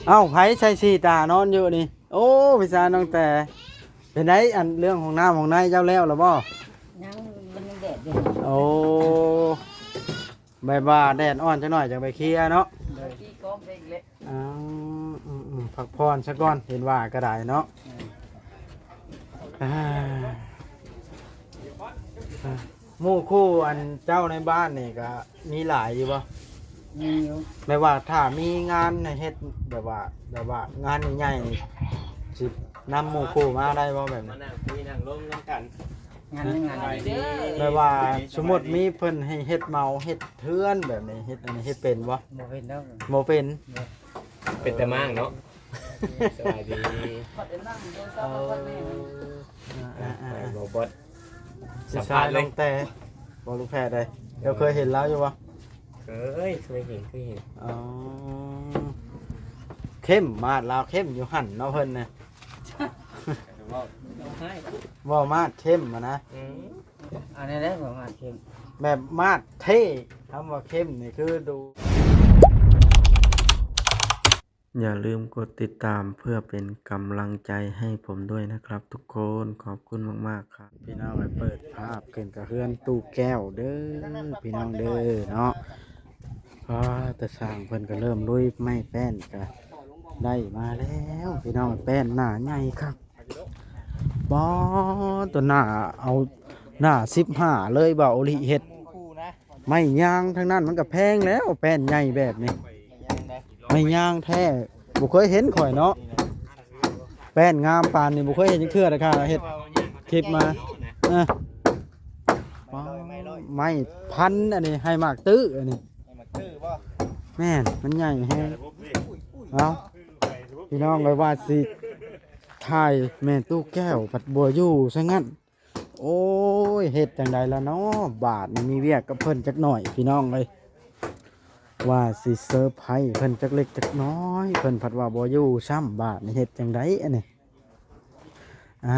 ເອົ້າ ໃຜໃສ່ສີຕານອນຢູ່ນີ້? ໂອ້ ພີ່ຊາຍນ້ອງແຕ ເປັນໃດ ອັນເລື່ອງຫ້ອງນ້ຳຫ້ອງໃນເຈົ້າແລ້ວລະບໍ່? ຍັງ ມັນຍັງແດດຢູ່. ໂອ້ ແບບວ່າແດດອ່ອນຈັກໜ້ອຍຈັ່ງໄປເຄຍເນາະ. ໂດຍ ຕີກອງໄປອີກແລ້ວ. ອ້າວ ອືມໆ ພັກຜ່ອນຊະກ່ອນ ເຫັນວ່າກໍໄດ້ເນາະ. ອືມ ອ່າ ອ່າ ໝູ່ຄູ່ອັນເຈົ້າໃນບ້ານນີ້ກໍມີຫຼາຍຢູ່ບໍ່? ມີຢູ່. ແບບວ່າຖ້າມີງານໃຫ້ເຮັດ ແບບວ່າ ແບບວ່າງານໃຫຍ່ໆນີ້ ຊິນຳໝູ່ຄູ່ມາໄດ້ບໍ່ແບບນີ້? ມານັ່ງຄຸຍນັ່ງລົມນຳກັນ. ງານ ງານ ແບບວ່າສົມມຸດມີເພິ່ນໃຫ້ເຮັດເໝົາເຮັດເຮືອນແບບນີ້ ເຮັດອັນນີ້ເຮັດເປັນບໍ່? ບໍ່ເປັນດອກ. ບໍ່ເປັນ. ບໍ່. ເປັນແຕ່ມ້າງເນາະ. ສະບາຍດີ. ເອີ ອ່າໆໆ ບໍ່ບອດ ສຳພາດເລີຍ ແຕ່ບໍ່ຮູ້ແພດໃດ. ເຈົ້າເຄີຍເຫັນລາວຢູ່ບໍ່? ເຄີຍ ເຄີຍເຫັນ ເຄີຍເຫັນ. ອໍ ເຂັ້ມ ມາດລາວເຂັ້ມຢູ່ຫັ້ນເນາະເພິ່ນນະ. ເວົ້າ ເວົ້າມາດເຂັ້ມຫັ້ນນະ. ອືມ ອັນນີ້ແຫຼະ ເວົ້າມາດເຂັ້ມ ແບບມາດເທ່. ຄຳວ່າເຂັ້ມນີ້ຄືດຸ. ຢ່າลืมกดติดตามเพื่อเป็นกำลังใจให้ผมด้วยนะครับทุกคน ขอบคุณมากๆ ครับ. ພີ່ນ້ອງ ໃຫ້ເປີດພາບຂຶ້ນກັບເຮືອນຕູ້ແກ້ວເດີ ພີ່ນ້ອງເດີເນາະ. ອ້າ ແຕ່ຊ່າງເພິ່ນກໍເລີ່ມລຸຍໄມ້ແປ້ນ ກໍໄດ້ມາແລ້ວ ພີ່ນ້ອງ. ແປ້ນໜ້າໃຫຍ່ຄັກ. ປາດ ຕົວໜ້າ ເອົາໜ້າສິບຫ້າເລີຍ ບ່າວໂອລິເຮັດ. ໄມ້ຍາງທາງນັ້ນມັນກໍແພງແລ້ວ ແປ້ນໃຫຍ່ແບບນີ້. ໄມ້ຍາງແທ້ ບໍ່ເຄີຍເຫັນຂ້ອຍເນາະ. ແປ້ນງາມປານນີ້ບໍ່ເຄີຍເຫັນຈັກເທື່ອເດ້ ຂ້າເຮັດຄລິບມາ. ເອີ ໄມ້ພັນອັນນີ້ ໄຮໝາກຕື້ອັນນີ້. ແມ່ນ ມັນໃຫຍ່ແຮງ. ເອົ້າ ພີ່ນ້ອງ ຂ້ອຍວ່າຊິຖ່າຍແມ່ຕູ້ແກ້ວ ພັດບໍ່ຢູ່ຊະຊັ້ນ. ໂອ້ຍ ເຮັດຈັ່ງໃດລະເນາະ ບາດນີ້. ມີວຽກກັບເພິ່ນຈັກໜ້ອຍ ພີ່ນ້ອງເອີຍ ວ່າຊິເຊີໄພເພິ່ນຈັກເລັກຈັກນ້ອຍ ເພິ່ນພັດວ່າບໍ່ຢູ່ຊ້ຳ. ບາດນີ້ເຮັດຈັ່ງໃດອັນນີ້? ອ່າ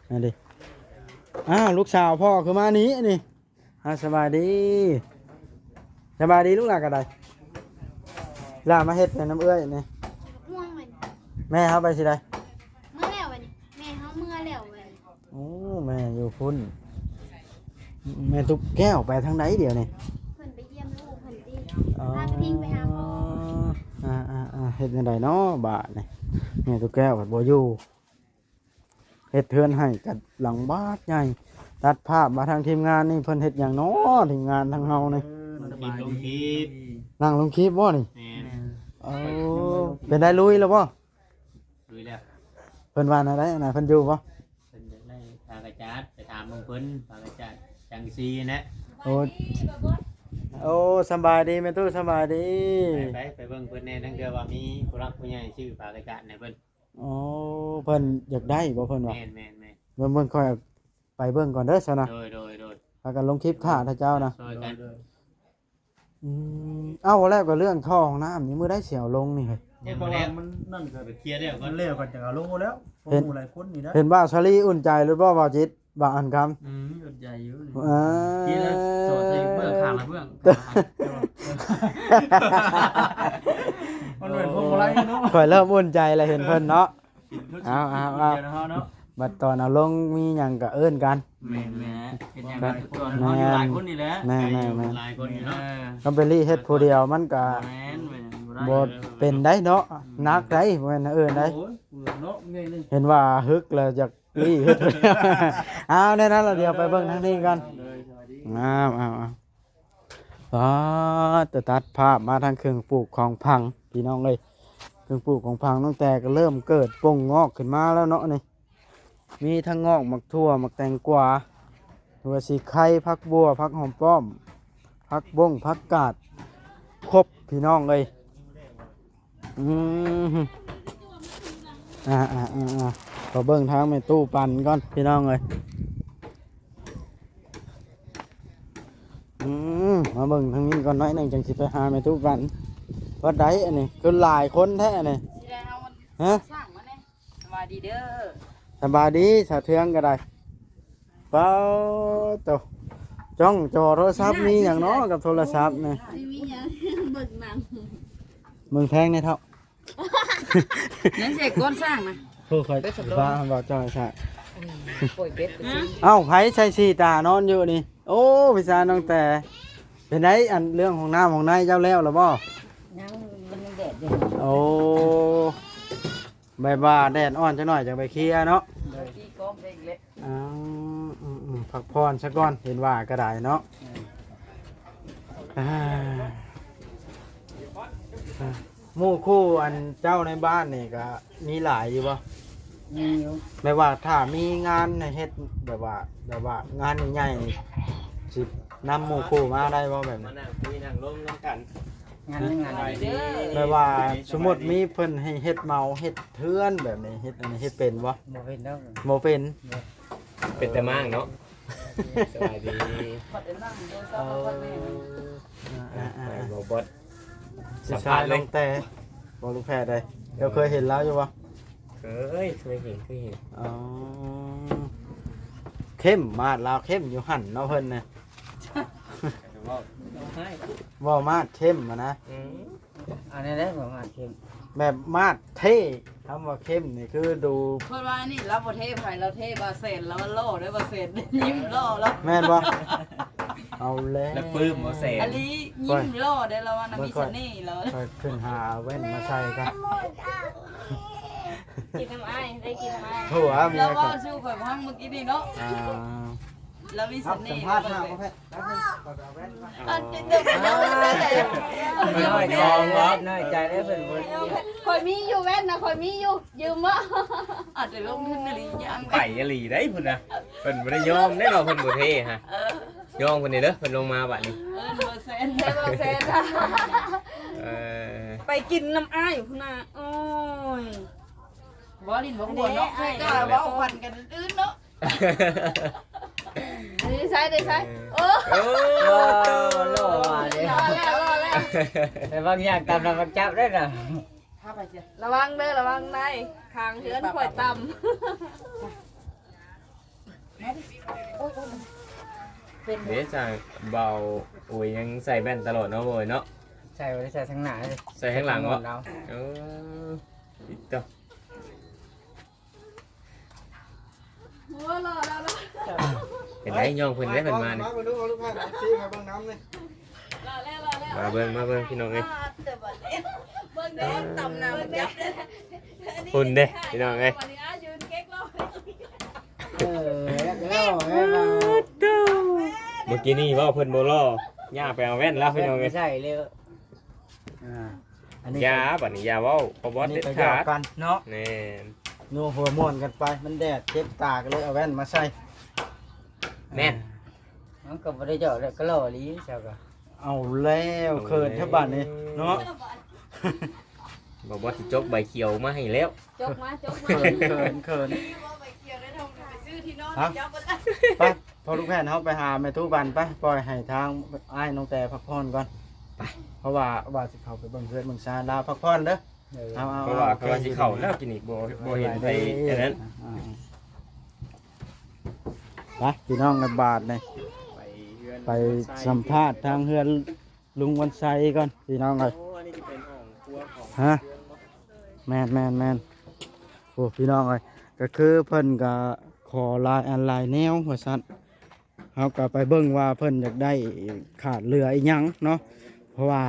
ອັນນີ້ ອ້າວ ລູກສາວພໍ່ຄືມານີ້ອັນນີ້. ອ່າ ສະບາຍດີ ສະບາຍດີລູກຫຼານກໍໄດ້. ຫຼານມາເຮັດຫຍັງນຳເອື້ອຍນີ້? ແມ່ເຮົາໄປຊິໃດ? ເມືອແລ້ວບັດນີ້ ແມ່ເຮົາເມືອແລ້ວບັດນີ້. ໂອ້ ແມ່ຢູ່ພຸ້ນ ແມ່ຕູ້ແກ້ວໄປທາງໃດດຽວນີ້? ເພິ່ນໄປຢ້ຽມລູກເພິ່ນຕິ. ອໍ ພາກະທິງໄປຫາພໍ່. ອ່າໆໆ ເຮັດແນວໃດເນາະບາດນີ້ ແມ່ຕູ້ແກ້ວພັດບໍ່ຢູ່. ເຮັດເຮືອນໃຫ້ກັບຫຼັງບາດໃຫຍ່. ຕັດພາບມາທາງທີມງານນີ້ ເພິ່ນເຮັດຫຍັງເນາະ ທີມງານທາງເຮົານີ້? ເອີ ລົງຄລິບ ລົງຄລິບ ນັ່ງລົງຄລິບບໍ່ນີ້? ແມ່ນ ເອີ ເປັນໄດ້ລຸຍແລ້ວບໍ່? ລຸຍແລ້ວ. ເພິ່ນວ່າແນວໃດນະ ເພິ່ນຢູ່ບໍ່? ເພິ່ນຢາກໄດ້ຜ້າກະຈາດ ໄປຖາມເບິ່ງເພິ່ນ ຜ້າກະຈາດສັງກະສີຫັ້ນແຫຼະ. ໂອ້ ໂອ້ ສະບາຍດີແມ່ຕູ້ ສະບາຍດີ. ໄປ ໄປ ໄປເບິ່ງເພິ່ນແດ່ ລາງເທື່ອວ່າມີຜູ້ຫຼັກຜູ້ໃຫຍ່ຊື້ຜ້າກະຈາດໃຫ້ເພິ່ນ. ອໍ ເພິ່ນຢາກໄດ້ບໍ່ ເພິ່ນວ່າ? ແມ່ນໆໆ ເບິ່ງ ເບິ່ງ ຂ້ອຍໄປເບິ່ງກ່ອນເດີຊັ້ນນະ. ໂດຍໆໆ ພາກັນລົງຄລິບຖ້າເຈົ້ານະ. ຊ່ອຍກັນ. ອືມ ເອົ້າ ແລ້ວກໍເລື່ອງທໍ່ຫ້ອງນ້ຳນີ້ ມື້ໃດຊິເອົາລົງນີ້ເຮີ້ຍ? ຍັງບໍ່ແລ້ວ ມັນນັ້ນກໍໄປເຄຍແລ້ວກ່ອນ ແລ້ວກໍຈະເອົາລົງແລ້ວ. ເຫັນ ພວກໝູ່ຫຼາຍຄົນນີ້ນະ ເຫັນວ່າສາລີອຸ່ນໃຈໂລດບໍ່ ບ່າວຈິດ? ວ່າອັນຄຳ ອືມ ອົດໃຈຢູ່. ອ່າ ທີ່ລະສອດໃສ່ເບື້ອງຂ້າງລະເບື້ອງ ມັນເປັນພວງມາໄລເນາະ. ຂ້ອຍເລີ່ມອຸ່ນໃຈລະເຫັນເພິ່ນເນາະ. ເອົາ ເອົາ ເອົາ ເນາະ ບັດຕອນເອົາລົງມີຫຍັງກະເອີ້ນກັນ. ແມ່ນໆ ເຮັດຫຍັງຫຼາຍຄົນ ເຮົາຢູ່ຫຼາຍຄົນນີ້ແຫຼະ. ແມ່ນໆໆ ຫຼາຍຄົນຢູ່ເນາະ. ເອີ ຄຳເປລີເຮັດຜູ້ດຽວມັນກະ ແມ່ນ ບໍ່ໄດ້ ບໍ່ເປັນໄດ໋ເນາະ. ອືມ ໜັກໄດ໋ ບໍ່ແມ່ນເອີ້ນໄດ໋. ໂອ້ຍ ເນາະ ເມື່ອຍໜຶ່ງ ເຫັນວ່າຮຶກແລ້ວຢາກ ລີ້ເຮັດ ເອົາແນວນັ້ນລະ ດຽວໄປເບິ່ງທາງນີ້ກ່ອນ. ເອົາ ເອົາ ເອົາ ປາດ ຕັດພາບມາທາງເຄື່ອງປູກຂອງຝັງ ພີ່ນ້ອງເອີຍ. ເຄື່ອງປູກຂອງຝັງຕັ້ງແຕ່ກໍເລີ່ມເກີດປົ່ງງອກຂຶ້ນມາແລ້ວເນາະນີ້. ມີທັງງອກໝາກຖົ່ວ ໝາກແຕງກວາ ຖົ່ວສີໄຄ ຜັກບົ່ວ ຜັກຫອມປ້ອມ ຜັກບົ້ງ ຜັກກາດ ຄົບ ພີ່ນ້ອງເອີຍ. ອືມ ອ່າໆໆໆ ຂໍເບິ່ງທາງແມ່ຕູ້ປັ່ນກ່ອນ ພີ່ນ້ອງເອີຍ. ອືມ ມາເບິ່ງທາງນີ້ກ່ອນໜ້ອຍໜຶ່ງ ຈັ່ງຊິໄປຫາແມ່ຕູ້ປັ່ນ. ວັດໃດອັນນີ້ ຄືຫຼາຍຄົນແທ້ອັນນີ້? ຊິໄດ້ເອົາ ຮະ? ສ້າງມາແດ່. ສະບາຍດີເດີ. ສະບາຍດີ ສາວເທືອງກໍໄດ້. ປາໂຕ ຈ້ອງຈໍໂທລະສັບ ມີຫຍັງເນາະກັບໂທລະສັບນີ້? ຊິມີຫຍັງ ເບິ່ງໜັງ. ເບິ່ງແພງແດ່ເຖົ້າ ຍັງຊິໃຫ້ກ່ອນສ້າງນະ ໂອ້ ຂ້ອຍ ເປັດສຳລອງ ວ່າ ວ່າເຈົ້າໃຫ້ສ້າງ ປ່ອຍເປັດໄປຊື້ ເອົ້າ ໃຜໃສ່ສີຕານອນຢູ່ນີ້? ໂອ້ ພີ່ຊາຍນ້ອງແຕ ເປັນໃດ ອັນເລື່ອງຫ້ອງນ້ຳຫ້ອງໃນເຈົ້າແລ້ວລະບໍ່? ຍັງ ມັນຍັງແດດຢູ່ ໂອ້ ແບບວ່າແດດອ່ອນຈັກໜ້ອຍຈັ່ງໄປເຄຍເນາະ ໂດຍ ຕີກອງໄປອີກແລ້ວ ອໍ ອືມໆ ພັກຜ່ອນຊະກ່ອນ ເຫັນວ່າກໍໄດ້ເນາະ ອືມ ອ່າ ອ່າ ໝູ່ຄູ່ອັນເຈົ້າໃນບ້ານນີ້ກໍມີຫຼາຍຢູ່ບໍ່? ມີຢູ່ ແບບວ່າຖ້າມີງານໃຫ້ເຮັດ ແບບວ່າ ແບບວ່າງານໃຫຍ່ໆນີ້ ຊິນຳໝູ່ຄູ່ມາໄດ້ບໍ່ແບບນີ້? ມານັ່ງຄຸຍນັ່ງລົມນຳກັນ ງານ ງານ ແບບວ່າສົມມຸດມີເພິ່ນໃຫ້ເຮັດເໝົາເຮັດເຮືອນແບບນີ້ ເຮັດອັນນີ້ເຮັດເປັນບໍ່? ບໍ່ເປັນດອກ ບໍ່ເປັນ ເປັນແຕ່ມ້າງເນາະ ສະບາຍດີ ເອີ ອ່າໆໆ ໄປບໍ່ບອດ ສຳພາດເລີຍ ແຕ່ບໍ່ຮູ້ແພດໃດ ເຈົ້າເຄີຍເຫັນລາວຢູ່ບໍ່? ເຄີຍ ເຄີຍເຫັນ ເຄີຍເຫັນ ອໍ ເຂັ້ມ ມາດລາວເຂັ້ມຢູ່ຫັ້ນເນາະ ເພິ່ນນະ ເວົ້າ ເວົ້າມາດເຂັ້ມຫັ້ນນະ ອືມ ອັນນີ້ແຫຼະ ເວົ້າມາດເຂັ້ມ ແບບມາດເທ່ ຄຳວ່າເຂັ້ມນີ້ຄືດູ ເພິ່ນວ່າອັນນີ້ລາວບໍ່ເທ່ໃຜ ລາວເທ່ບ່າວແສນ ລາວວ່າຫຼໍ່ເດີບ່າວແສນ ຍິ້ມຫຼໍ່ລາວ ແມ່ນບໍ່? ເອົາແລ້ວ ແລ້ວປຶ້ມບໍ່ແສນ ອີ່ຫຼີ ຍິ້ມຫຼໍ່ເດີ ລາວວ່ານະ ມີສະເໜ່ ລາວ ຂ້ອຍຂຶ້ນຫາແວ່ນມາໃສ່ກ່ອນ ກິນນຳອ້າຍ ໄດ້ກິນນຳອ້າຍ ໂຫ ລາວເວົ້າສູ່ຂ້ອຍຟັງມື້ກີ້ນີ້ເນາະ ອ່າ ລາວມີສະເໜ່ ສຳພາດຫາບໍ່ແພດ ອັນເປັນແບບນັ້ນ ນ້ອຍໃຈເດ້ ນ້ອຍໃຈເດ້ເພິ່ນບໍ່ ຂ້ອຍມີຢູ່ແວ່ນນະ ຂ້ອຍມີຢູ່ ຢືມບໍ່? ອາດຈະລົງທຶນອີ່ຫຼີຢ່າງ ໄປອີ່ຫຼີໄດ໋ພຸ້ນນະ ເພິ່ນບໍ່ໄດ້ຍອມໄດ໋ເນາະ ເພິ່ນບໍ່ເທ່ຮະ ເອີ ຍອມເພິ່ນນີ້ເດີ ເພິ່ນລົງມາບາດນີ້ ເອີ ບໍ່ແຊນ ບໍ່ແຊນ ເອີ ໄປກິນນຳອ້າຍພຸ້ນນະ ໂອ້ຍ ບໍ່ຫຼິ້ນບໍ່ຫົວເນາະ ເອີ ເວົ້າພັນກັນອື່ນໆເນາະ ນີ້ໃສ່ ນີ້ໃສ່ ເອີ ໂອ້ ໂອ້ ໂອ້ ຫຼໍ່ວ່າເດ້ ຫຼໍ່ແລ້ວ ຫຼໍ່ແລ້ວ ແຕ່ບາງຢ່າງຕຳລະມັນຈັບໄດ້ນະ ລະວັງເດີ ລະວັງໄດ໋ ຂ້າງເຮືອນຂ້ອຍຕຳ ເດ້ ຊ່າງເບົາໂອ້ຍ ຍັງໃສ່ແວ່ນຕະຫຼອດເນາະ ໂອ້ຍເນາະ ໃສ່ບໍ່ໄດ້ໃສ່ທາງໜ້າເດ້ ໃສ່ທາງຫຼັງເບາະ ເອີ ຕິດຕໍ່ ເປັນໄດ໋ ຍ້ອງເພິ່ນໄດ໋ ເພິ່ນມານີ້ ມາເບິ່ງດູ ເອົາລູກຄ້າຊີ້ມາເບິ່ງນຳນີ້ ມາເບິ່ງ ມາເບິ່ງ ພີ່ນ້ອງເອີຍ ເບິ່ງເດ້ ຕຳນຳຈັບ ພຸ້ນເດ້ ພີ່ນ້ອງເອີຍ ເອີ ແລ້ວ ແລ້ວ ເມື່ອກີ້ນີ້ເວົ້າເພິ່ນບໍ່ຫຼໍ່ ຍ່າງໄປເອົາແວ່ນລະ ພີ່ນ້ອງເອີຍ ໃສ່ເລີຍ ອ່າ ອັນນີ້ ຢ່າ ບັດນີ້ຢ່າເວົ້າ ບໍ່ ອັນນີ້ ເດັດຂາດ ກໍຫຍອກກັນເນາະ ແມ່ນ ໂຍຫົວມ່ວນກັນໄປ ມັນແດດເຈັບຕາ ກໍເລີຍເອົາແວ່ນມາໃສ່ ແມ່ນ ມັນກໍບໍ່ໄດ້ເຈາະ ແລ້ວກໍຫຼໍ່ອີ່ຫຼີ ເຈົ້າກໍ ເອົາແລ້ວ ເຂີນແທ້ບາດນີ້ເນາະ ບໍ່ ບໍ່ ຊິຈົກໃບຂຽວມາໃຫ້ແລ້ວ ຈົກມາ ຈົກມາ ເຂີນ ເຂີນ ເຂີນ ຮະ ໄປ ພໍ່ລູກແພດ ເຮົາໄປຫາແມ່ຕູ້ບັນໄປ ປ່ອຍໃຫ້ທາງອ້າຍນ້ອງແຕພັກຜ່ອນກ່ອນ ໄປ ເພາະວ່າ ວ່າຊິເຂົ້າໄປເບິ່ງເຮືອນເບິ່ງຊານລາວ ພັກຜ່ອນເດີ ເອີ ເອົາ ເອົາ ເພາະວ່າ ເອົາ ເພາະວ່າຊິເຂົ້າແລ້ວ ກິນອີກ ບໍ່ ບໍ່ເຫັນໄປອັນນັ້ນ ອ່າໆ ໄປ ພີ່ນ້ອງ ໃນບາດນີ້ ໄປເຮືອນ ໄປສຳພາດທາງເຮືອນລຸງວັນໄຊກ່ອນ ພີ່ນ້ອງເອີຍ ໂອ້ ອັນນີ້ຈະເປັນຫ້ອງຄົວຂອງ ຮະ ເຮືອນເນາະ ແມ່ນໆໆ ໂອ້ ພີ່ນ້ອງເອີຍ ກໍຄືເພິ່ນກໍຂໍຫຼາຍອັນຫຼາຍແນວວ່າຊັ້ນ ເຮົາກໍໄປເບິ່ງວ່າເພິ່ນຢາກໄດ້ຂາດເຫຼືອອີ່ຫຍັງເນາະ ເພາະວ່າ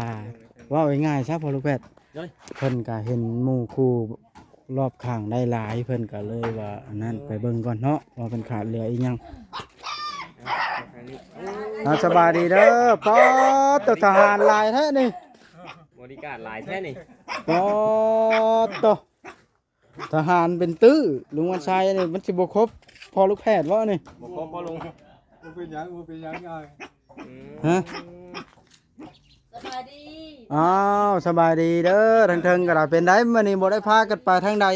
ເວົ້າງ່າຍໆຊະ ພໍ່ລູກແພດ ໂດຍ ເພິ່ນກໍເຫັນໝູ່ຄູ່ລອບຂ້າງໄດ້ຫຼາຍ ເພິ່ນກໍເລີຍວ່າອັນນັ້ນ ໄປເບິ່ງກ່ອນເນາະ ວ່າເພິ່ນຂາດເຫຼືອອີ່ຫຍັງ ອ່າ ສະບາຍດີເດີ ປາດໂຕ ທະຫານຫຼາຍແທ້ນີ້ ບໍລິການຫຼາຍແທ້ນີ້ ປາດໂຕ ທະຫານເປັນຕື້ ລຸງວັນໄຊນີ້ ມັນຊິບໍ່ຄົບພໍ່ລູກແພດບໍ່ນີ້? ບໍ່ຄົບພໍ່ລຸງ ບໍ່ເປັນຫຍັງ ບໍ່ເປັນຫຍັງອ້າຍ ອືມ ຮະ ສະບາຍດີ ອ້າວ ສະບາຍດີເດີ ທາງເທິງກໍໄດ້ ເປັນໃດມື້ນີ້ບໍ່ໄດ້ພາກັນໄປທາງໃດ?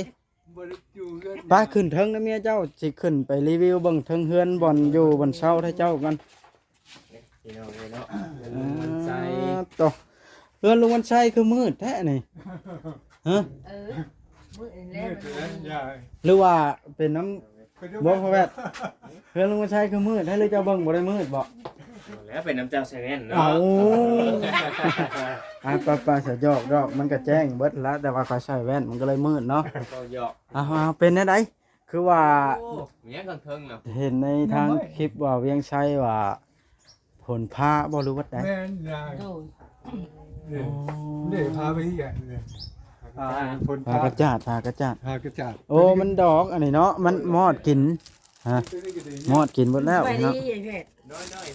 ບໍ່ໄດ້ຢູ່ເຮືອນ ໄປຂຶ້ນເທິງນຳເມຍເຈົ້າ ຊິຂຶ້ນໄປຣີວິວເບິ່ງເທິງເຮືອນ ບ່ອນຢູ່ບ່ອນເຊົາໃຫ້ເຈົ້າກັນ ພີ່ນ້ອງເອີຍເນາະ ເຮືອນລຸງວັນໄຊ ອ່າ ໂຕ ເຮືອນລຸງວັນໄຊຄືມືດແທ້ນີ້ ຮະ ເອີ ມືດແລ້ວ ມືດແລ້ວ ຫຼືວ່າເປັນນຳ ບໍ່ ພໍ່ແວດ ເຮືອນລຸງວັນໄຊຄືມືດແທ້ ຫຼືເຈົ້າເບິ່ງບໍ່ໄດ້ມືດບໍ? ແລ້ວເປັນນຳເຈົ້າໃສ່ແວ່ນເນາະ ເອົາ ອ່ະ ໄປໆ ສະ ຢອກໆ ມັນກະແຈ້ງເບິດລະ ແຕ່ວ່າຂ້ອຍໃສ່ແວ່ນມັນກະເລີຍມືດເນາະ ເວົ້າຢອກ ເອົາໆ ເປັນແນວໃດ? ຄືວ່າ ໂອ້ ມີຫຍັງເທິງໆນະ ເຫັນໃນທາງຄລິບວ່າວຽງໄຊວ່າຝົນຟ້າບໍ່ ຫຼືວັດໃດ? ແມ່ນຍາຍ ໂດຍ ນີ້ ອໍ ນີ້ພາໄປເຮັດນີ້ ອ່າ ຝົນຟ້າ ພາກະຈາດ ພາກະຈາດ ພາກະຈາດ ໂອ້ ໂຕນີ້ມັນດອກອັນນີ້ເນາະ ມັນມອດກິນ ຮະ ໂຕນີ້ກະດີ ມອດກິນເບິດແລ້ວ ໄປດີ ເນາະ ເຮັດ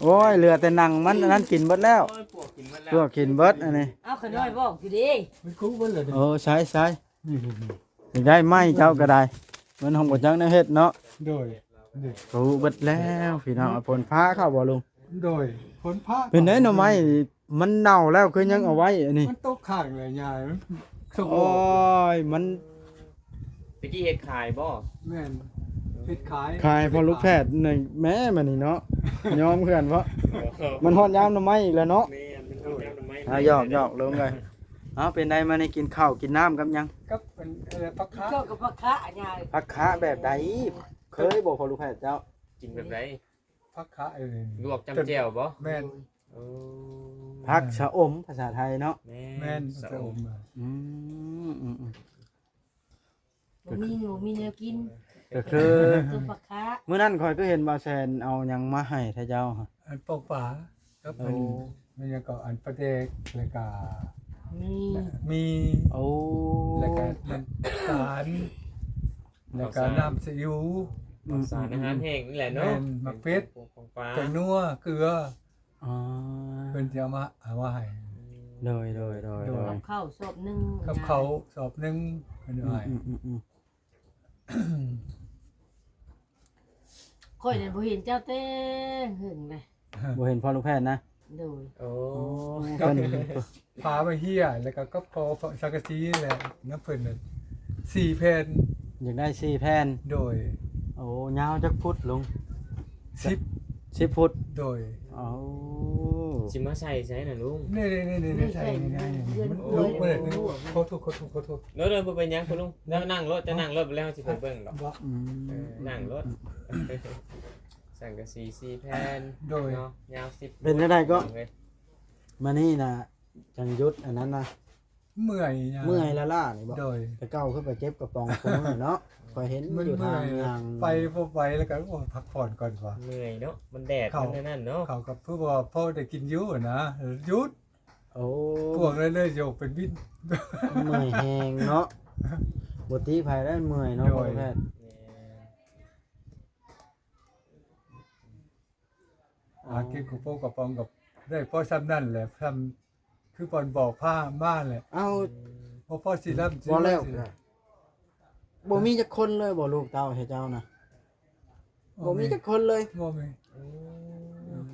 ໂອ້ຍ ເຫຼືອແຕ່ໜັງມັນ ອັນນັ້ນກິນເບິດແລ້ວ ໂອ້ຍ ປວກກິນເບິດແລ້ວ ປວກກິນເບິດອັນນີ້ ເອົາຂະນ້ອຍບອກຢູ່ເດ້ ມັນກຸເບິດແລ້ວນີ້ ໂອ້ ໃຊ້ໆ ນີ້ໆໆ ຢາກໄດ້ໄມ້ເຈົ້າກະໄດ້ ມັນຫົງບໍ່ຈັກແນວເຮັດເນາະ ໂດຍ ນີ້ ໂອ້ ເບິດແລ້ວພີ່ນ້ອງ ຝົນຟ້າເຂົ້າບໍ່ລຸງ? ໂດຍ ຝົນຟ້າ ເປັນໄດໜໍ່ໄມ້ ມັນເນົ່າແລ້ວຄືຍັງເອົາໄວ້ອັນນີ້ ມັນຕົກຄ້າງແລ້ວຍາຍ ມັນສົ່ງອອກ ໂອ້ຍ ມັນ ຕະກີ້ເຮັດຂາຍບໍ່? ແມ່ນ ເຮັດຂາຍ ຂາຍພໍ່ລູກແພດນີ້ແມ້ ບາດນີ້ເນາະ ຍອມເພື່ອນເບາະ ມັນຮອດຍາມໜໍ່ໄມ້ອີກແລ້ວເນາະ ແມ່ນ ມັນຮອດຍາມໜໍ່ໄມ້ ອ່າ ຢອກໆ ລຸງເອີຍ ເອົາ ເປັນໃດ ມື້ນີ້ກິນເຂົ້າກິນນ້ຳກັບຫຍັງ? ກັບອັນ ເອີ ຜັກຄະ ເຂົ້າກັບຜັກຄະຍາຍ ຜັກຄະແບບໃດ? ເຄີຍບໍ່ພໍ່ລູກແພດເຈົ້າ? ກິນແບບໃດ? ຜັກຄະ ເອີ ລວກຈ້ຳແຈ່ວບໍ່? ແມ່ນ ໂອ້ ຜັກຊະອົມ ພາສາໄທເນາະ ແມ່ນ ຊະອົມ ອືມ ອືມໆ ບໍ່ມີ ບໍ່ມີແນວກິນ ກະຄື ຕົ້ມຜັກຄະ ມື້ນັ້ນຂ້ອຍກະເຫັນບ່າວແສນເອົາຫຍັງມາໃຫ້ແທ້ເຈົ້າ ອັນປອກປາ ກັບ ໂອ້ ອັນ ມັນຫຍັງເກາະ ອັນປາແດກ ແລ້ວກະ ມີ ມີ ໂອ້ ແລ້ວກະນ້ຳຕານ ແລ້ວກະ ເຂົ້າສານ ນ້ຳຊີອິ້ວ ເຂົ້າສານ ອືມໆໆ ອາຫານແຫ້ງນີ້ແຫຼະເນາະ ແມ່ນ ໝາກເຜັດ ແປ້ງນົວ ເກືອ ອໍ ເພິ່ນຊິເອົາມາ ເອົາມາໃຫ້ ໂດຍໆໆໆ ກັບເຂົ້າສອບໜຶ່ງ ກັບເຂົ້າສອບໜຶ່ງ ເພິ່ນເອົາໃຫ້ ອືມໆໆໆ ຂ້ອຍນັ້ນບໍ່ເຫັນເຈົ້າແຕ່ຫຶງແລ້ວ ບໍ່ເຫັນພໍ່ລູກແພດນະ ໂດຍ ໂອ້ ເພິ່ນ ຝາໄວ້ເຮຍ ແລ້ວກະກັບຂໍສັງກະສີແຫຼະ ນຳເພິ່ນນະ ສີ່ແຜ່ນ ຢາກໄດ້ສີ່ແຜ່ນ ໂດຍ ໂອ້ ຍາວຈັກຟຸດລຸງ? ສິບ ສິບຟຸດ ໂດຍ ເອົາ ຊິມາໃສ່ໃສນະລຸງ? ນີ້ໆໆໆ ໃສ່ນີ້ ມັນລຸກມາເລີຍ ຂໍໂທດ ຂໍໂທດ ຂໍໂທດ ໂດຍໆ ບໍ່ເປັນຫຍັງຄຸນລຸງ ເຈົ້ານັ່ງໂລດ ເຈົ້ານັ່ງໂລດ ແລ້ວເຮົາຊິໄປເບິ່ງດອກ ອືມ ເອີ ນັ່ງໂລດ ສັງກະສີສີ່ແຜ່ນ ໂດຍ ເນາະ ຍາວສິບ ເປັນຈັ່ງໃດເກາະ? ມື້ນີ້ນະ ຈັ່ງຢຸດອັນນັ້ນນະ ເມື່ອຍ ເມື່ອຍລ້າໆນີ້ບໍ? ໂດຍ ແຕ່ເກົ່າຄືໄປເກັບກະປ໋ອງຄູ່ມື້ເນາະ ຂ້ອຍເຫັນຢູ່ທາງຍ່າງ ໄປບໍ່ໄປແລ້ວກະ ໂອ້ ພັກຜ່ອນກ່ອນວ່າ ເມື່ອຍເນາະ ມັນແດດ ມັນອັນນັ້ນເນາະ ເຂົ້າກະຄືວ່າພໍໄດ້ກິນຢູ່ຫັ້ນນະ ຢຸດ ໂອ້ ພວກເລີຍໂຍກເປັນວິນ ເມື່ອຍແຮງເນາະ ບໍ່ຕິໃຜໄດ້ເມື່ອຍເນາະ ໂດຍ ພໍ່ແພດ ແມ່ນ ອ່າ ເກັບກະປ໋ອງກະປ໋ອງກະໄດ້ພໍຊ່ຳນັ້ນແຫຼະ ຊ່ຳຄືບ່ອນບອກພາມາແຫຼະ ເອົາ ບໍ່ພໍຊິລຳ ບໍ່ແລ້ວ ຊິ ກະ ບໍ່ມີຈັກຄົນເລີຍບໍ່ ລູກເຕົ້າໃຫ້ເຈົ້ານະ? ບໍ່ມີຈັກຄົນເລີຍ ບໍ່ມີ ອືມ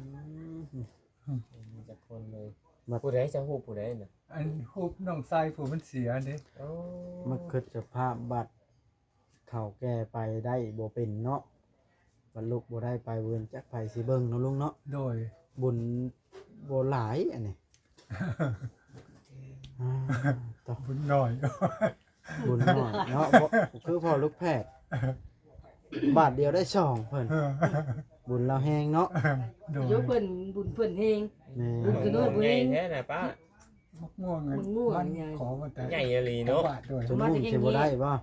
ອືມ ບໍ່ມີຈັກຄົນເລີຍ ບັດ ຜູ້ໃດ ເຈົ້າຮູ້ຜູ້ໃດນະ? ອັນ ຮູບນ້ອງຊາຍຜູ້ມັນເສຍເດ້ ໂອ້ ມາຄິດສະພາບບັດ ເຖົ້າແກ່ໄປໄດ້ບໍ່ເປັນເນາະ ບັດລຸກບໍ່ໄດ້ໄປເວີນ ຈັກໃຜຊິເບິ່ງເນາະລຸງເນາະ ໂດຍ ບຸນບໍ່ຫຼາຍອັນນີ້ ອ່າ ຕໍ່ ບຸນໜ້ອຍ ບຸນໜ້ອຍເນາະ ບໍ່ ຄືພໍ່ລູກແພດ ບາດດຽວໄດ້ສອງເພິ່ນ ບຸນລາວແຮງເນາະ ໂດຍ ເພິ່ນ ບຸນເພິ່ນແຮງ ແມ່ນ ບຸນຂະນ້ອຍບໍ່ແຮງ ໃຫຍ່ແທ້ນະປ້າ ໝາກມ່ວງ ໝາກມ່ວງ ມັນ ໃຫຍ່ ຂໍມາແຕ່ ໃຫຍ່ອີ່ຫຼີເນາະ ຂອງບ້ານໂດຍ ຈົນ ມາແຕ່ ຫຸ້ມຊິບໍ່ໄດ້ບໍ່? ອໍ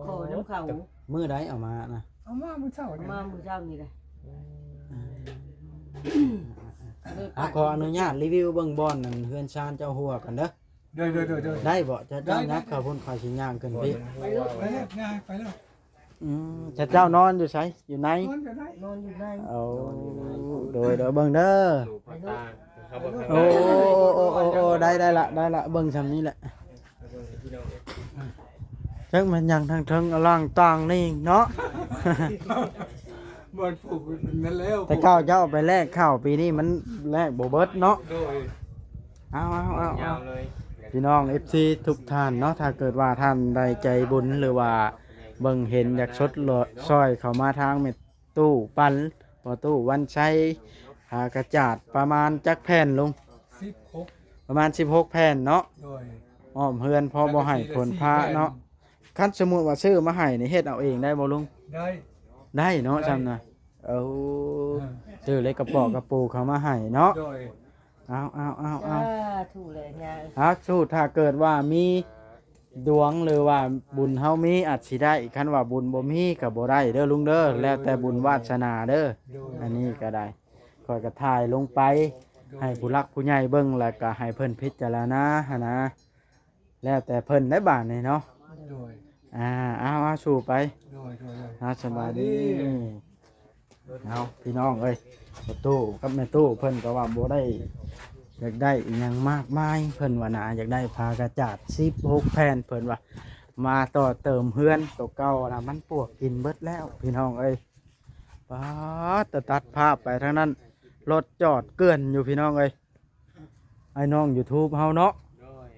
ຂໍນຳເຂົາ ມື້ໃດເອົາມານະ? ເອົາມາມື້ເຊົ້ານີ້ ມາມື້ເຊົ້ານີ້ແຫຼະ ອືມ ອ່ະ ຂໍອະນຸຍາດຣີວິວເບິ່ງບ່ອນນັ້ນ ເຮືອນຊານເຈົ້າຮົ້ວກ່ອນເດີ ໂດຍໆໆໆ ໄດ້ບໍ່? ເຈົ້າ ເຈົ້າ ໄດ້ ຍັບເຂົ້າພຸ້ນ ຂ້ອຍຊິຍ່າງຂຶ້ນພີ້ ໄປໂລດ ໄປເລີຍ ງ່າຍ ໄປເລີຍ ອືມ ເຈົ້ານອນຢູ່ໃສ? ຢູ່ໃນ ນອນຢູ່ໃນ ນອນຢູ່ໃນ ໂອ້ ໂດຍໆ ເບິ່ງເດີ ໂອ້ ໂອ້ ໄດ້ ໄດ້ລະ ໄດ້ລະ ເບິ່ງຊ່ຳນີ້ແຫຼະ ຈັກແມ່ນຫຍັງທາງເທິງອະລ່າງຕ່າງນີ້ເນາະ ບ່ອນປູກນັ້ນແລ້ວ ແຕ່ເກົ່າເຈົ້າໄປແລກເຂົ້າ ປີນີ້ມັນແລກບໍ່ເບິດເນາະ ໂດຍ ເອົາໆໆ ຍາວເລີຍ ພີ່ນ້ອງເອັຟຊີທຸກທ່ານເນາະ ຖ້າເກີດວ່າທ່ານໃດໃຈບຸນ ຫຼືວ່າເບິ່ງເຫັນຢາກຊົດຊ່ອຍເຂົ້າມາທາງແມ່ຕູ້ປັນ ພໍ່ຕູ້ວັນໄຊ ພາກະຈາດປະມານຈັກແຜ່ນລຸງ? ສິບຫົກ ປະມານສິບຫົກແຜ່ນເນາະ ໂດຍ ອ້ອມເຮືອນພໍບໍ່ໃຫ້ຝົນຟ້າເນາະ ຄັນສົມມຸດວ່າຊື້ມາໃຫ້ນີ້ ເຮັດເອົາເອງໄດ້ບໍ່ລຸງ? ໄດ້ ໄດ້ເນາະ ໄດ້ ຊ່ຳນະ ໂອ້ ຊື້ເຫຼັກກະປອກກະປູເຂົ້າມາໃຫ້ເນາະ. ໂດຍ ເອົາໆໆໆ ສາທຸເລີຍຍາເອີຍ. ເອົາ ສູ້ ຖ້າເກີດວ່າມີດວງ ຫຼືວ່າບຸນເຮົາມີອາດຊິໄດ້, ຄັນວ່າບຸນບໍ່ມີກໍບໍ່ໄດ້ເດີລຸງເດີ. ໂດຍ ແລ້ວແຕ່ບຸນວາດສະໜາເດີ. ໂດຍ ອັນນີ້ກໍໄດ້ ຂ້ອຍກໍຖ່າຍລົງໄປ ໂດຍ ໃຫ້ຜູ້ຫຼັກຜູ້ໃຫຍ່ເບິ່ງ ແລ້ວກໍໃຫ້ເພິ່ນພິຈາລະນາຫັ້ນນະ. ແລ້ວແຕ່ເພິ່ນໄດ້ບາດນີ້ເນາະ. ໂດຍ ອ່າ ເອົາໆ ສູ້ໄປ. ໂດຍໆໆ ເອົາ ສະບາຍດີ. ເອົາ ພີ່ນ້ອງເອີຍ ພໍ່ຕູ້ກັບແມ່ຕູ້ເພິ່ນກໍວ່າບໍ່ໄດ້ຢາກໄດ້ອີ່ຫຍັງມາກມາຍ ເພິ່ນວ່ານະ. ຢາກໄດ້ຜ້າກະຈາດສິບຫົກແຜ່ນ ເພິ່ນວ່າ. ມາຕໍ່ເຕີມເຮືອນໂຕເກົ່ານະ ມັນປວກກິນເບິດແລ້ວ ພີ່ນ້ອງເອີຍ. ປາດ ຕະຕັດພາບໄປທາງນັ້ນ ລົດຈອດເກືອນຢູ່ ພີ່ນ້ອງເອີຍ. ອ້າຍນ້ອງຢູທູບເຮົາເນາະ. ໂດຍ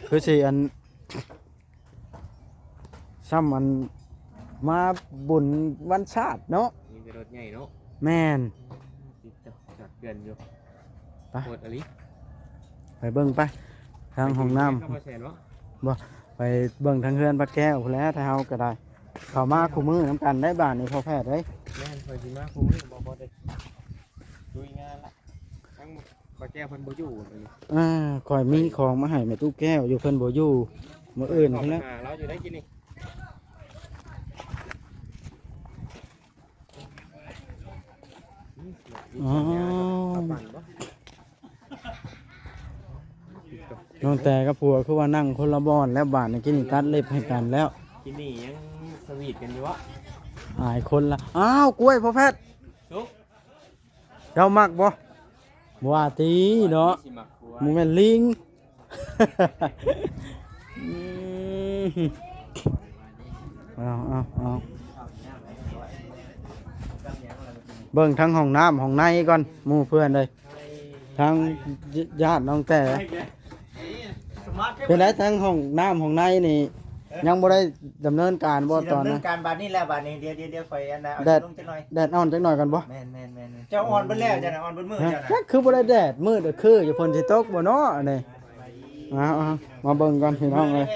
ຄືຊິອັນ ຊ່ຳອັນມາບຸນວັນຊາດເນາະ. ມີແຕ່ລົດໃຫຍ່ເນາະ. ແມ່ນ ຕິດຈອດເກືອນຢູ່. ໄປ ໂຫດອີ່ຫຼີ. ໄປເບິ່ງໄປ ທາງຫ້ອງນ້ຳ. ໄປກິນເຂົ້າແສນບໍ່? ບໍ່ ໄປເບິ່ງທາງເຮືອນປ້າແກ້ວພຸ້ນແຫຼະ. ຖ້າເຮົາກໍໄດ້ ເຂົ້າມາຄູ່ມື້ນຳກັນໄດ້ບາດນີ້ ພໍ່ແພດເອີຍ. ແມ່ນ ຂ້ອຍຊິມາຄູ່ມື້ ບໍ່ ບໍ່ໄດ້ລຸຍງານລະ. ທາງປ້າແກ້ວເພິ່ນບໍ່ຢູ່ມື້ນີ້. ອ່າ ຂ້ອຍມີຂອງມາໃຫ້ແມ່ຕູ້ແກ້ວຢູ່ ເພິ່ນບໍ່ຢູ່. ມື້ອື່ນພຸ້ນແຫຼະ. ເຂົ້າໄປຫາລາວຢູ່ໄດ້ກິນນີ້. ອໍ ນ້ອງແຕ່ກັບຜົວຄືວ່ານັ່ງຄົນລະບ່ອນແລ້ວ ບາດນີ້ກິນນີ້ຕັດເລັບໃຫ້ກັນແລ້ວ. ກິນນີ້ຍັງສະຫວີດກັນຢູ່ວະ? ອາຍຄົນລະ. ອ້າວ ກ້ວຍພໍ່ແພດ ສຸກ ເຈົ້າມັກບໍ່? ບໍ່ວ່າຕິເນາະ. ຊິມັກ ບໍ່ແມ່ນລິງ. ອືມ ເອົາ ເອົາ ເອົາ ເບິ່ງທັງຫ້ອງນ້ຳຫ້ອງໃນກ່ອນ ໝູ່ເພື່ອນເອີຍ. ທາງຍາດນ້ອງແຕ່ ເປັນໃດ ທັງຫ້ອງນ້ຳຫ້ອງໃນນີ້ ຍັງບໍ່ໄດ້ດຳເນີນການບໍ່? ຊິດຳເນີນການບາດນີ້ແຫຼະ ຕອນນີ້ ບາດນີ້ ດຽວ ດຽວ ດຽວຂ້ອຍອັນນ່າ ແດດ ເອົາລົງຈັກໜ້ອຍ ແດດອ່ອນຈັກໜ້ອຍກ່ອນບໍ່? ແມ່ນໆໆ ເຈົ້າອ່ອນເບິດແລ້ວ ເຈົ້ານ່າ ອ່ອນເບິດມື້ ຮະ ເຈົ້ານ່າ ຈັກຄືບໍ່ໄດ້ແດດ ມືດຄືຢູ່ ຝົນຊິຕົກບໍ່ເນາະ ອັນນີ້. ເອົາໆ ມາເບິ່ງກ່ອນ ພີ່ນ້ອງເອີຍ.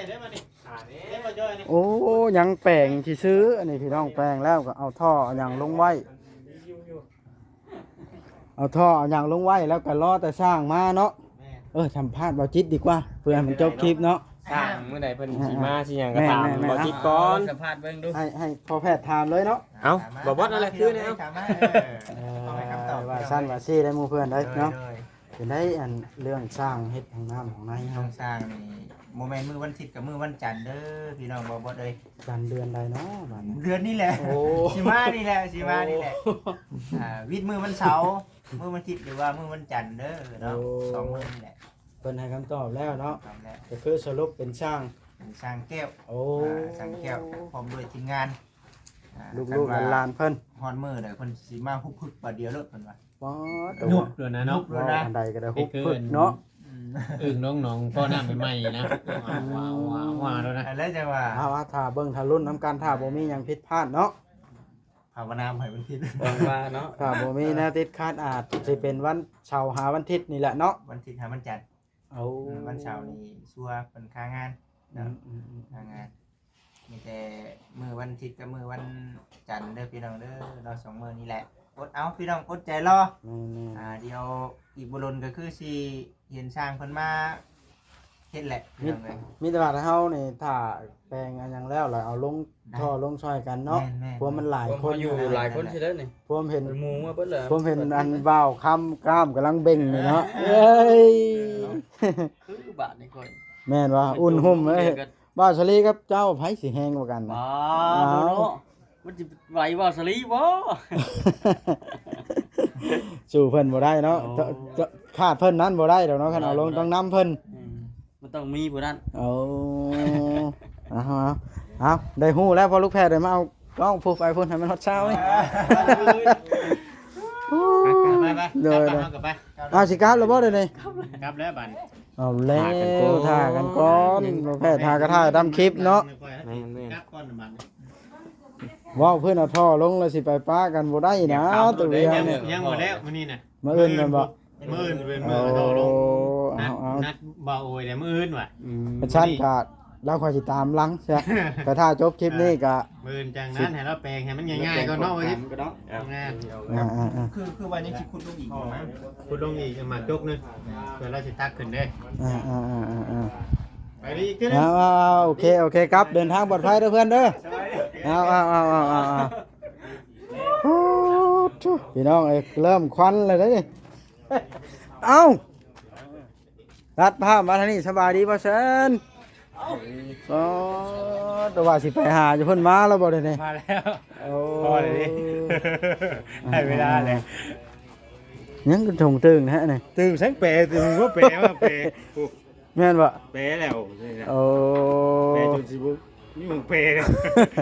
ໂອ້ ຍັງແປງຊື່ໆ ອັນນີ້ ພີ່ນ້ອງ ແປງແລ້ວກໍເອົາທໍ່ເອົາຫຍັງລົງໄວ້. ເອົາທໍ່ເອົາຫຍັງລົງໄວ້ ແລ້ວກໍລໍແຕ່ຊ່າງມາເນາະ. ແມ່ນ ເອີ ສຳພາດບ່າວຈິດດີກວ່າ ເພື່ອໃຫ້ມັນຈົບຄລິບເນາະ. ຊ່າງມື້ໃດເພິ່ນຊິມາ ອ່າ ຊິຫຍັງກໍຖາມ ແມ່ນໆໆ ບ່າວຈິດກ່ອນ. ສຳພາດເບິ່ງດູ ໃຫ້ ໃຫ້ພໍ່ແພດຖາມເລີຍເນາະ. ເອົ້າ ມາ ບໍ່ບອດ ເອົາແຫຼະ ຄືແນວ ຖາມມາ ເອີ ເອີ ຕ້ອງໃຫ້ຄຳຕອບ ເອີ ວ່າຊັ້ນວ່າຊີ້ໄດ້ໝູ່ເພື່ອນໄດ໋ເນາະ. ໂດຍ ເປັນໃດ ອັນເລື່ອງສ້າງເຮັດຫ້ອງນ້ຳຫ້ອງໃນເຮົາ ເລື່ອງສ້າງນີ້ ບໍ່ແມ່ນມື້ວັນທິດກັບມື້ວັນຈັນເດີ ພີ່ນ້ອງ ບໍ່ ບໍ່ເດີ. ຈັນເດືອນໃດເນາະບາດນີ້? ເດືອນນີ້ແຫຼະ. ໂອ້ ຊິມານີ້ແຫຼະ ຊິມານີ້ແຫຼະ. ໂອ້ ອ່າ ວິດມື້ວັນເສົາ ມື້ວັນທິດ ຫຼືວ່າມື້ວັນຈັນເດີເນາະ. ໂອ້ ສອງມື້ນີ້ແຫຼະ ເພິ່ນໃຫ້ຄຳຕອບແລ້ວເນາະ. ຕອບແລ້ວ ກໍຄືສະຫຼຸບເປັນຊ່າງ ເປັນຊ່າງແກ້ວ. ໂອ້ ອ່າ ຊ່າງແກ້ວ ພ້ອມດ້ວຍທີມງານ ອ່າ ລູກໆຫຼານໆເພິ່ນ ຮອດມື້ໃດເພິ່ນຊິມາຮຸບພຶກບາດດຽວໂລດ ເພິ່ນວ່າ. ປາດໂທ້ ຍຸບໂລດນະເນາະ. ເວົ້າອັນໃດກໍໄດ້ຮຸບພຶກເນາະ. ອືມ ອຶ່ງໜອງໆ ພໍ້ນ້ຳໃໝ່ໆນະ ວ້າວໆໆໂລດນະ. ອັນນັ້ນຈັ່ງວ່າ ເອົາ ຖ້າເບິ່ງ ຖ້າລຸ້ນນຳກັນ ຖ້າບໍ່ມີຫຍັງຜິດພາດເນາະ. ພາວະນາໃຫ້ມັນຜິດ ຫວັງວ່າເນາະ. ຖ້າບໍ່ມີແນວຕິດຂັດ ອາດຊິເປັນວັນເສົາຫາວັນທິດນີ້ແຫຼະເນາະ. ວັນທິດຫາວັນຈັນ. ໂອ້ ອືມ ວັນເສົານີ້ຊົ່ວ ເພິ່ນຄາງານເນາະ. ອືມໆໆ ຄາງານ. ມີແຕ່ມື້ວັນທິດກັບມື້ວັນຈັນເດີພີ່ນ້ອງເດີເນາະ ສອງມື້ນີ້ແຫຼະ. ອົດເອົາພີ່ນ້ອງ ອົດໃຈລໍ. ແມ່ນໆ ອ່າ ດຽວອີກບໍ່ດົນກໍຄືຊິເຫັນຊ່າງເພິ່ນມາເຮັດແຫຼະພີ່ນ້ອງເອີຍ. ມີແຕ່ວ່າເຮົານີ້ຖ້າແປງອັນຫຍັງແລ້ວ ແລ້ວເອົາລົງ ໄດ້ ທໍ່ລົງຊ່ອຍກັນເນາະ. ແມ່ນໆ ພວກມັນຫຼາຍຄົນ ພວກເຮົາຢູ່ຫຼາຍຄົນຊິໄດ້ນີ້. ພວກເຫັນ ເປັນໝູ່ມາເບິດແລ້ວ. ພວກເຫັນອັນບ່າວຄຳກ້າມກຳລັງເບັ່ງນີ້ເນາະ. ເອີຍ ຄືບາດນີ້ຂ້ອຍ ແມ່ນວ່າ ເປັນ ອຸ່ນຫຸ້ມເອີຍ ເປັນ ບ່າວສາລີກັບເຈົ້າ ໃຜຊິແຮງກວ່າກັນນະ? ອ້າວ ເນາະ ມັນຊິໄຫວບ່າວສາລີບໍ່? ສູ້ເພິ່ນບໍ່ໄດ້ເນາະ. ໂອ້ ຈະ ຈະ ຂາດເພິ່ນນັ້ນບໍ່ໄດ້ດອກເນາະ. ຄັນເອົາລົງ ແມ່ນ ຕ້ອງນຳເພິ່ນ. ອືມ ມັນຕ້ອງມີຜູ້ນັ້ນ. ໂອ້ ເອົາ ເອົາ ເອົາ ໄດ້ຮູ້ແລ້ວ ພໍລູກແພດໄດ້ມາເອົາກ້ອງ ພູໄປພຸ້ນ ໃຫ້ມັນຮອດຊາວນີ້. ໄປໆໆ ໂດຍໆ ເຮົາກໍໄປ. ເອົາ ຊິກັບແລ້ວບໍ່ເດນີ້? ກັບແລ້ວບັດ. ເອົາແລ້ວ ຖ້າກັນກ່ອນ ຖ້າກັນກ່ອນ ບໍ່ແພ້ຖ້າກໍຖ້າຕາມຄລິບເນາະ. ແມ່ນໆ ກັບກ່ອນບັດນີ້ ເວົ້າເພິ່ນເອົາທໍ່ລົງແລ້ວຊິໄປປະກັນບໍ່ໄດ້ນະ. ຕົວເອງ ຍັງບໍ່ແລ້ວມື້ນີ້ນະ. ມື້ອື່ນແມ່ນບໍ່? ມື້ອື່ນເປັນມື້ເອົາທໍ່ລົງ. ໂອ້ ນັດ ເອົາໆ ນັດບ່າວໂອຍແລ້ວມື້ອື່ນວ່າ. ອືມ ຄັນຊັ້ນກໍ ລາວຄ່ອຍຊິຕາມຫຼັງຊະ ໄປຖ້າຈົບຄລິບນີ້ກະ ມື້ອື່ນຈັ່ງນັ້ນໃຫ້ລາວແປງໃຫ້ມັນງ່າຍໆກ່ອນເນາະ ວ່າຊິ ແມ່ນ ອ່າໆໆ ຄື ຄືວ່າຍັງຊິຂຸດລົງອີກຢູ່ນະ ຂຸດລົງອີກໝາກຈົກໜຶ່ງ ເພື່ອລາວຊິຕັກຂຶ້ນເດ້ ອ່າໆໆໆ ໄປດີອີກເທື່ອໜຶ່ງ ເອົາໆໆ ໂອເຄ ໂອເຄ ກັບ ເດີນທາງປອດໄພເດີເພື່ອນເດີ ເອົາໆໆໆ ໂອ້ໂຫ ພີ່ນ້ອງເອີຍ ເລີ່ມຄວັນແລ້ວເດ້ນີ້ ເອົ້າ ຕັດພາບມາທາງນີ້ ສະບາຍດີບໍ່ແຊນ? ອໍ ແຕ່ວ່າຊິໄປຫາຢູ່ເພິ່ນ ມາແລ້ວບໍ່ເດນີ້? ມາແລ້ວ ໂອ້ ພໍແລ້ວນີ້ ໄດ້ເວລາແລ້ວ ຍັງກະທົງຕຶງແທ້ນີ້ ຕຶງແສງແປ ຕຶງບໍ່ແປວ່າແປ ແມ່ນບໍ່? ແປແລ້ວນີ້ນະ ໂອ້ ແປຈົນຊິບໍ່ມີໝ່ອງແປແລ້ວ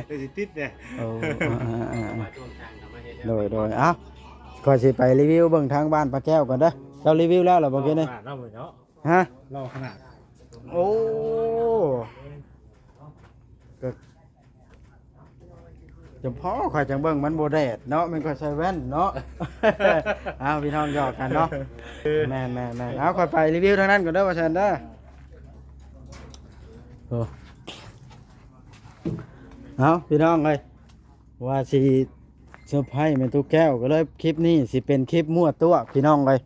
ແຕ່ຊິຕິດແດ່ ໂອ້ ອ່າໆໆ ໂດຍໆ ເອົ້າ ຂ້ອຍຊິໄປຣີວິວເບິ່ງທາງບ້ານປາແກ້ວກ່ອນເດີ ເຈົ້າຣີວິວແລ້ວລະບໍ່ກີ້ນີ້? ຮະ ຫຼໍ່ຂະໜາດ ໂອ້ ກະ ຈຳພໍຂ້ອຍຈັ່ງເບິ່ງ ມັນບໍ່ແດດເນາະ ແມ່ນຂ້ອຍໃສ່ແວ່ນເນາະ ເອົາ ພີ່ນ້ອງຫຍອກກັນເນາະ ແມ່ນໆໆ ເອົາ ຂ້ອຍໄປຣີວິວທາງນັ້ນກ່ອນເດີ ວ່າຊັ້ນເດີ ໂອ້ ເອົາ ພີ່ນ້ອງເອີຍ ວ່າຊິເຊີໄພແມ່ຕູ້ແກ້ວ ກໍເລີຍຄລິບນີ້ຊິເປັນຄລິບມົ້ວຕົວະ ພີ່ນ້ອງເອີຍ.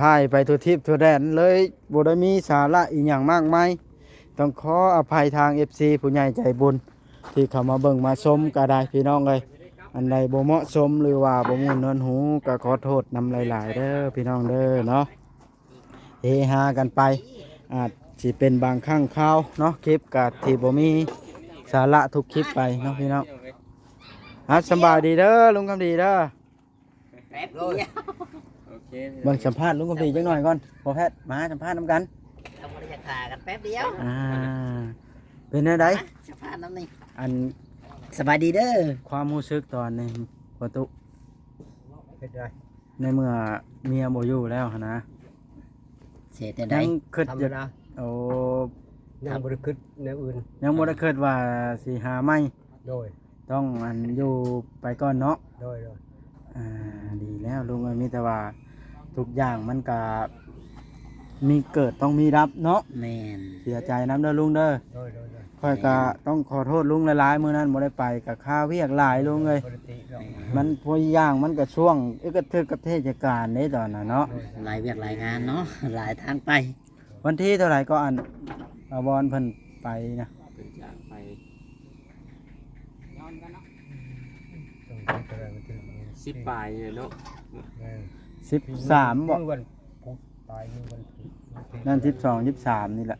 ຖ່າຍໄປທົ່ວທິບທົ່ວແດນເລີຍ ບໍ່ໄດ້ມີສາລະອີ່ຫຍັງມາກມາຍ ຕ້ອງຂໍອະໄພທາງເອັຟຊີຜູ້ໃຫຍ່ໃຈບຸນ ທີ່ເຂົ້າມາເບິ່ງມາຊົມກໍໄດ້ພີ່ນ້ອງເອີຍ ອັນໃດບໍ່ເໝາະສົມ ຫຼືວ່າບໍ່ມ່ວນນວນຫູ ກໍຂໍໂທດນຳຫຼາຍໆເດີພີ່ນ້ອງເດີເນາະ ເຮຮາກັນໄປ ອາດຊິເປັນບາງຄັ້ງຄາວເນາະ ຄລິບກໍທີ່ບໍ່ມີສາລະທຸກຄລິບໄປເນາະພີ່ນ້ອງ ອ່າ ສະບາຍດີເດີລຸງຄຳດີເດີ. ແປັບດຽວ ໂອເຄ ເບິ່ງສຳພາດລຸງກຳພີຈັກໜ່ອຍກ່ອນ ພໍ່ແພດ ມາສຳພາດນຳກັນ ເຮົາບໍ່ໄດ້ຢາກຖ້າກັນແປັບດຽວ ອ່າ ເປັນແນວໃດ ມາສຳພາດນຳນີ້ ອັນ ສະບາຍດີເດີ ຄວາມຮູ້ສຶກຕອນນີ້ ພໍ່ຕຸ ເຮັດໄດ້ ໃນເມື່ອເມຍບໍ່ຢູ່ແລ້ວຫັ້ນນະ ຊິເຮັດແນວໃດ ຍັງຄິດ ທຳມະດາ ໂອ້ ຍັງບໍ່ໄດ້ຄິດແນວອື່ນ ຍັງບໍ່ໄດ້ຄິດວ່າຊິຫາໃໝ່ ໂດຍ ຕ້ອງອັນຢູ່ໄປກ່ອນເນາະ ໂດຍໆ ອ່າ ດີແລ້ວລຸງເອີຍ ມີແຕ່ວ່າທຸກຢ່າງມັນກະມີເກີດຕ້ອງມີດັບເນາະ ແມ່ນ ເສຍໃຈນຳເດີລຸງເດີ ໂດຍໆໆ ຂ້ອຍກະ ແມ່ນ ຕ້ອງຂໍໂທດລຸງຫຼາຍໆ ມື້ນັ້ນບໍ່ໄດ້ໄປກະຄາວຽກຫຼາຍລຸງເອີຍ ບໍ່ໄດ້ຕິດອກ ມັນພວກຢ່າງມັນກະຊ່ວງ ເອີ ກະຖືກກັບເທດສະການເດ້ຕອນນັ້ນເນາະ ໂດຍ ຫຼາຍວຽກຫຼາຍງານເນາະ ຫຼາຍທາງໄປ ວັນທີເທົ່າໃດກໍອັນ ອາວອນເພິ່ນໄປນະ ເພິ່ນຈາກໄປ ສິບປາຍເລີຍເນາະ ແມ່ນ ສິບສາມບໍ່ ມື້ວັນພຸດ ປາຍມື້ວັນພຸດ ນັ້ນສິບສອງ ສິບສາມນີ້ແຫຼະ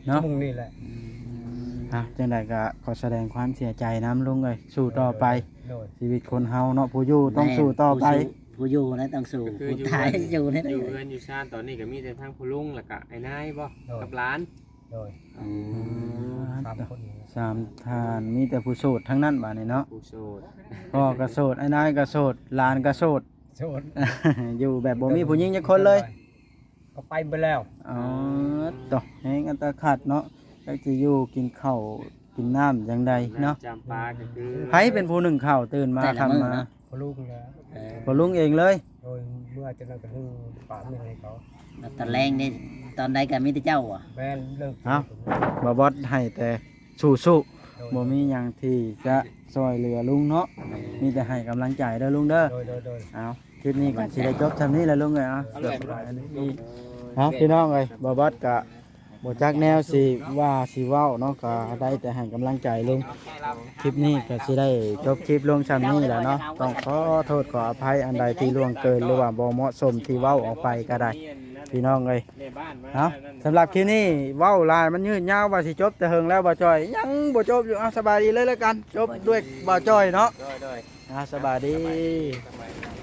ເນາະ ມື້ນີ້ແຫຼະ ອືມ ອ່ະ ຈັ່ງໃດກໍຂໍສະແດງຄວາມເສຍໃຈນຳລຸງເອີຍ ສູ້ຕໍ່ໄປ ໂດຍ ຊີວິດຄົນເຮົາເນາະ ຜູ້ຢູ່ຕ້ອງ ແມ່ນ ສູ້ຕໍ່ໄປ ຜູ້ຢູ່ ຜູ້ຢູ່ແລ້ວຕ້ອງສູ້ ຜູ້ຕາຍຢູ່ແລ້ວ ຢູ່ເຮືອນຢູ່ຊານຕອນນີ້ກໍມີແຕ່ທາງພໍ່ລຸງ ແລ້ວກໍອ້າຍນາຍບໍ່ ໂດຍ ກັບຫຼານ ໂດຍ ອືມ ສາມຄົນ ສາມທ່ານ ມີແຕ່ຜູ້ໂສດທັງນັ້ນບາດນີ້ເນາະ ຜູ້ໂສດ ພໍ່ກໍໂສດ ອ້າຍນາຍກໍໂສດ ຫຼານກໍໂສດ ໂສດ ຢູ່ແບບບໍ່ມີຜູ້ຍິງຈັກຄົນເລີຍ ກໍໄປເບິດແລ້ວ ອໍ ໂຕ ແຮງອັນຕະຂັດເນາະ ຈັກຊິຢູ່ກິນເຂົ້າກິນນ້ຳຈັ່ງໃດເນາະ ຈຳປາກໍຄື ໃຜເປັນຜູ້ໜຶ້ງເຂົ້າຕື່ນມາຄ່ຳມາ ພໍ່ລຸງແຫຼະ ເອີ ພໍ່ລຸງເອງເລີຍ ໂດຍ ເມື່ອຈາກນັ້ນກໍໜຶ້ງປາກເມັນໃຫ້ເຂົາ ແລ້ວຕອນແລງນີ້ ຕອນໃດກໍມີແຕ່ເຈົ້າຫວາ ແມ່ນ ເລີກ ເອົ້າ ບ່າວບອດໃຫ້ແຕ່ສູ້ໆ ໂດຍ ບໍ່ມີຫຍັງທີ່ຈະຊ່ອຍເຫຼືອລຸງເນາະ ແມ່ນ ມີແຕ່ໃຫ້ກຳລັງໃຈເດີລຸງເດີ ໂດຍໆໆ ເອົາ ຄລິບນີ້ກໍຊິໄດ້ຈົບຊ່ຳນີ້ແຫຼະລຸງເອີຍ ເອົາ ເອົາ ສະບາຍດີ ເອົາ ພີ່ນ້ອງເອີຍ ບ່າວບອດກໍ ບໍ່ຈັກແນວຊິວ່າຊິເວົ້າເນາະ ກໍໄດ້ແຕ່ໃຫ້ກຳລັງໃຈລຸງ ຄລິບນີ້ກໍຊິໄດ້ຈົບຄລິບລົງຊ່ຳນີ້ແຫຼະເນາະ ຕ້ອງຂໍໂທດຂໍອະໄພອັນໃດທີ່ລ່ວງເກີນ ຫຼືວ່າບໍ່ເໝາະສົມທີ່ເວົ້າອອກໄປກໍໄດ້ ພີ່ນ້ອງເອີຍ ເອົາ ສຳລັບຄລິບນີ້ເວົ້າຫຼາຍມັນຍືດຍາວ ວ່າຊິຈົບແຕ່ເຫິງແລ້ວ ບ່າວຈ້ອຍ ຍັງບໍ່ຈົບຢູ່ ເອົາ ສະບາຍດີເລີຍລະກັນ ຈົບດ້ວຍບ່າວຈ້ອຍເນາະ ໂດຍໆ ເອົາ ສະບາຍດີ ສະບາຍດີ